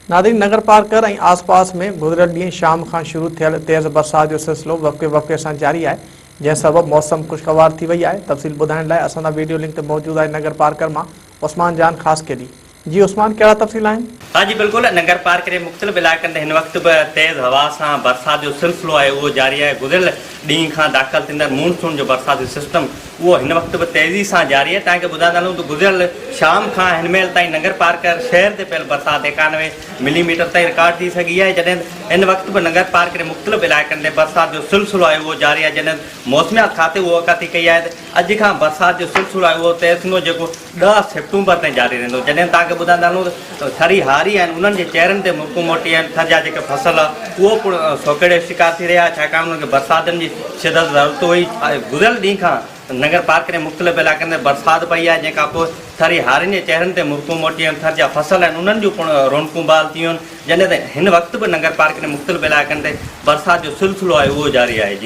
ناظرين نگرپارڪر ۽ آس پاس ۾ گذريل ڏينهن شام کان شروع ٿيل تيز برسات جو سلسلو وقفي وقفي سان جاري آهي جنهن سبب موسم خوشگوار ٿي وئي آهي تفصيل ٻڌائڻ لاء اسان سان ويڊيو لنڪ تي موجود آهي نگرپارڪر مان عثمان جان خاصخيلي جي عثمان ڪهڙا تفصيل آهن؟ ها جي بلڪل ننگرپارڪر جي مختلف علائقن تي هن وقت به تيز هوا سان برسات جو سلسلو آهي اهو جاري آهي گذريل ڏينهن کان داخل ٿيندڙ مون سون جو برساتي سسٽم اهو هن وقت به تيزي سان جاري آهي توهان کي ٻڌائيندا هلون ته گذريل شام کان هن مهل تائين ننگرپارڪر شهر تي پيل برسات 91 ملي ميٽر تائين رڪارڊ ٿي سگهي آهي جڏهن ته هن وقت به ننگرپارڪر جي مختلف علائقن تي برسات جو سلسلو آهي اهو جاري آهي جڏهن موسميات کاتي اهو اڳڪٿي ڪئي آهي ته اڄ کان برسات جو سلسلو آهي اهو تيز ٿيندو جيڪو 10 سيپٽمبر تائين جاري رهندو. جڏهن توهان کي ٻڌائيندا هلون ته ٿري هاري آهن انهن جي چهرن تي مرڪون موٽي آهن، ٿر جا جيڪي فصل اهو پڻ سوڪهڙي جو شڪار ٿي رهيا آهي ڇاڪاڻ انهن کي برساتن جي شدت ضرورت هئي. گذريل ڏينهن کان ننگر پارڪر ۽ مختلف علائقن تي برسات پئي آهي جنهن کان پوء ٿري هارين جي چهرن تي مرڪون موٽي آهن، ٿر جا فصل آهن انهن جون پڻ رونقون بحال ٿي ويون آهن جڏهن ته هن وقت به ننگر پارڪر ۽ مختلف علائقن تي برسات جو سلسلو آهي اهو جاري آهي. جي.